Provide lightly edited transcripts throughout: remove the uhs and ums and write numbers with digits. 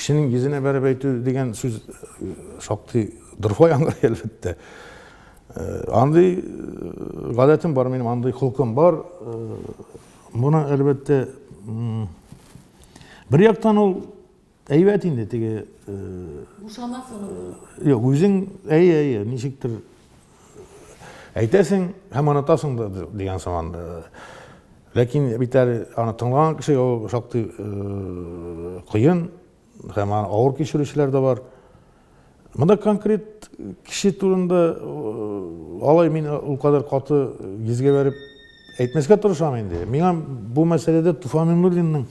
Кешенең йөзенә бәреп әйтү дигән сүз шактый дорфа яңгырый, әлбәттә. Андый гадәтем бар минем, андый холкым бар. Моны, әлбәттә, бер яктан ул әйбәт инде теге. Бушанасың. Юк, үзең, әйе, әйе, ничектер әйтәсең һәм онытасың да дигән сыман. Ләкин бит әле аны тыңлаган кешегә ул шактый кыен һәм аны авыр кичерүчеләр дә бар. Монда конкрет кеше турында алай мин ул кадәр каты йөзгә бәреп әйтмәскә тырышам инде. Миңа бу мәсьәләдә Туфан Миңнуллинның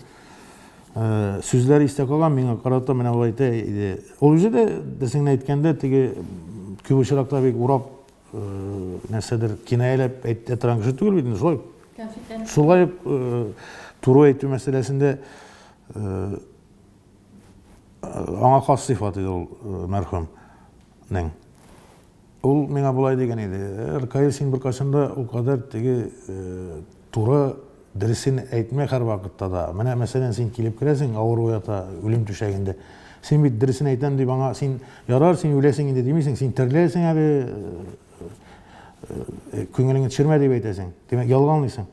сүзләре истә калган, миңа карата менә ул әйтә иде. Ул үзе дә, дөресен генә әйткәндә, теге күп очракта бик урап нәрсәдер кинаяләп әйтә торган кеше түгел бит инде, шулай. Шулай ук туры әйтү мәсьәләсендә аңа хас сыйфат иде ул мәрхүмнең. Ул миңа болай дигән иде: "Ркаил, син беркайчан да ул кадәр теге туры дөресен әйтмә һәрвакытта да. Менә, мәсәлән, син килеп керәсең, авыру ята, үлем түшәгендә. Син бит дөресен әйтәм дип аңа, син ярар, син үләсең инде димисең, син тереләсең әле, күңелеңне төшермә дип әйтәсең. Димәк, ялганлыйсың.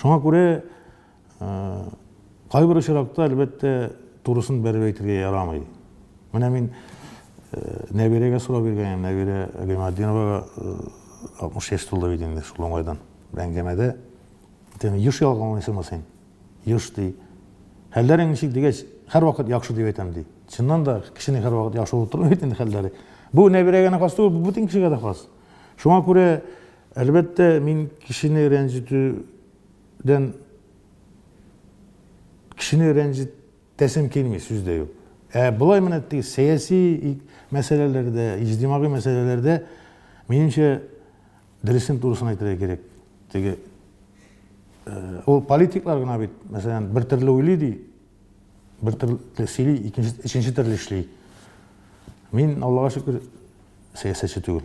Шуңа күрә кайбер очракта, әлбәттә, турысын бәреп әйтергә ярамый. Менә мин Нәбирәгә сорау биргән идем, Нәбирә Гыйматдиновага 60 яшь тулды бит инде шул уңайдан бер әңгәмәдә. Әйтәм, еш ялганлыйсыңмы син? Еш ди. Хәлләрең ничек дигәч, һәрвакыт яхшы дип әйтәм ди. Чыннан да кешенең һәрвакыт яхшы булып тормый бит инде хәлләре. Бу Нәбирәгә генә хас түгел, бу бөтен кешегә дә хас. Шуңа күрә, әлбәттә, мин кешене рәнҗетүдән кешене рәнҗетәсем килми, сүз дә юк. Ә болай менә теге сәяси мәсьәләләрдә, иҗтимагый мәсьәләләрдә, минемчә, дөресен турысын әйтергә кирәк. Теге ул политиклар гына бит, мәсәлән, бер төрле уйлый ди, бер төрле сөйли, икенче, өченче төрле эшли. Мин, Аллага шөкер, сәясәтче түгел.